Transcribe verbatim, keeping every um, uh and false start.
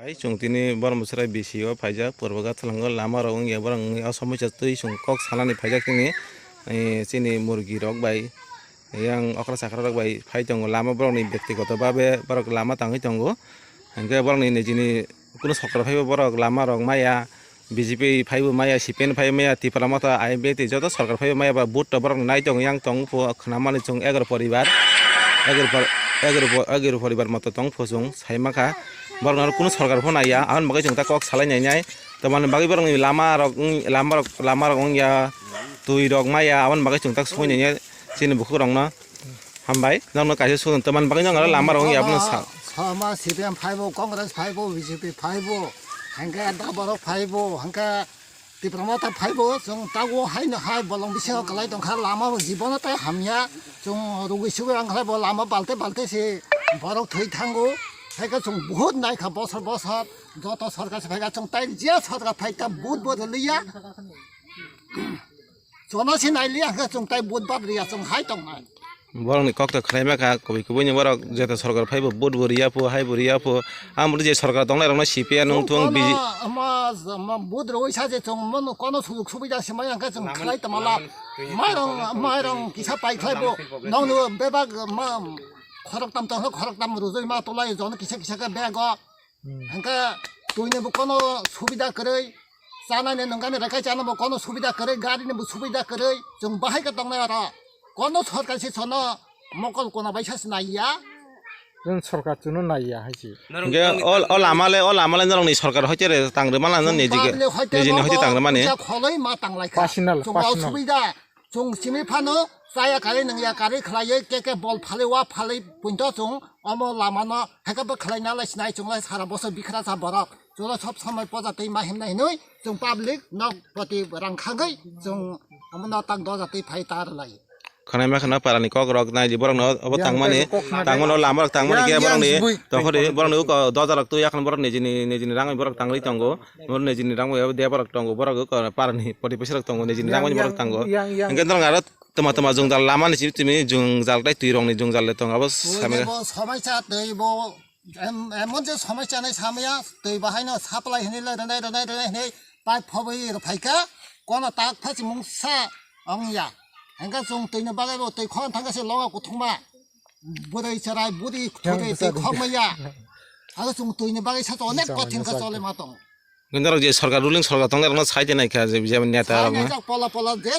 Hai chwng tini Boromsrai B C o phaijak, purbo Gathalango lama rok wngya, borok wngya o somoi cha twi chwng kok salani phaijak tini, eh, chini murgi rok bai, yang okra chakra rok bai phai tongo, lama borokni bektigoto babe borok lama tangwi tongo, hwnkhe borokni nijini kunu sokra phaibo borok lama rok maya, B J P phaibo maya, C P M phaibo maya, Tipra Motha, I M P tei joto sorkar phaibo maya ba vote to borok nai tong yang tong pho khna mani chwng egaro poribar, egaro por-, egaro po-, egaro poribar moto tong pho chwng sai ma kha. Borok no kunu sorkar pho nai ya, aboni bagwi chwng ta kok salai nai nai. Tamani bagwi borok ni lama rok wng, lama rok, lama rok wng ya, twi rok maya, aboni bagwi chwng ta soi nai nai chini bukhuk rok no. Hambai, nokno kaisa sujung tamani bagwi nang aro lama rok wngya abono sa. Sama C P M phaibo, Congress phaibo, B J P phaibo, hwnkhe da borok phaibo, hwnkhe Tipra Motha phaibo, chwng tabuk haino hai bolong bisingo kwlai tongkha, lama bo jibono tei hamya, chwng rugwi sugwi wngkha bo lama balte balte se borok thwi thango, haikhe chwng buhut naikha bosor bosor, joto sorkar se phaikha chwng tai je sorkar phaikha vote bo rwliya. Jono se nai liya hwnkhe chwng tai vote bad riya chwng hai tongnai. Borokni kok ta khwlai ma kha, kubui kubui ni borok jeto sorkar phaibo vote bo riya pho, hai bo riya pho. Ang bo je sorkar tongnai rokno C P M nung thung kono B J ama, ama vote rwi sa je chwng mono kono sujug subida se mai hwnkhe chwng khlai tongma la. Mairong, mairong kisa pai khlai bo. Nongno bebak ma khorok tam tong khorok tam rujui ma tolai jono kisa kisa khe bego. Hwnkhe twini bo kono subida kwrwi, chanani nungani rwkhe chana bo kono subida kwrwi, garini bo subida kwrwi, chwng bahai khe tongnai oro. Kono sorkar se sono mokol kona bai sa se naiya. Chwng sorkar chwngno naiya hai se. Hwnkhe o, o lama le, o lama le norokni sorkar hoite re tangrwma lano nijini hoite tangrwmani. Kholoi ma tanglai kha. Personal, chwng o personal. Subida. Chwng simi phano chaya karwi nungya karwi khlaiwi, ke ke bol phalwi wa phalwi punto chwng omo lamano haikhe bwkhlai nalai sinai chwnglai sara bosor bikhra sa borok. Chwngno sob somoi poja twi ma himna hinwi chwng public nok poti rang khagwi chwng omono tak doja twi phai ta rwlai. Khwnai ma khwna parani kok rok nai di borok no obo yang tangmani, tei kok na tangmani tei lama rok tangmani yang, ke yang borok ni sibui. Tongkhori borok ni uko doja rok twi yakhon borok nijini, nijini rang borok tangwi tongo. Borok nijini rang bai de borok tongo, borok uko parani poti pesa rok tongo, nijini rang bai borok tongo. Yang, yang, yang. Hwnkhe norok aro toma toma jwngjal lama ni simi timi jwngjal tei twi rok ni jwngjal le tongo abo samya. Bo somai cha twi bo em-, emon je somai chanai samya twi bahai no supply hinwi le rwnai, rwnai, rwnai hinwi pipe phobwi rw phaikha kono tak phai mungsa ongya. Hwnkhe chwng twi ni bagwi bo twi khon thangkhe se loga kuthukma. Bwrwi chwrai budi khwrwi twi khok maya. Abo chwng twi ni bagwi sa onek kothin khe chole ma tong. Norok je sorkar, ruling sorkar tongnai rokno sai de naikha je, je neta rokno. Pola pola je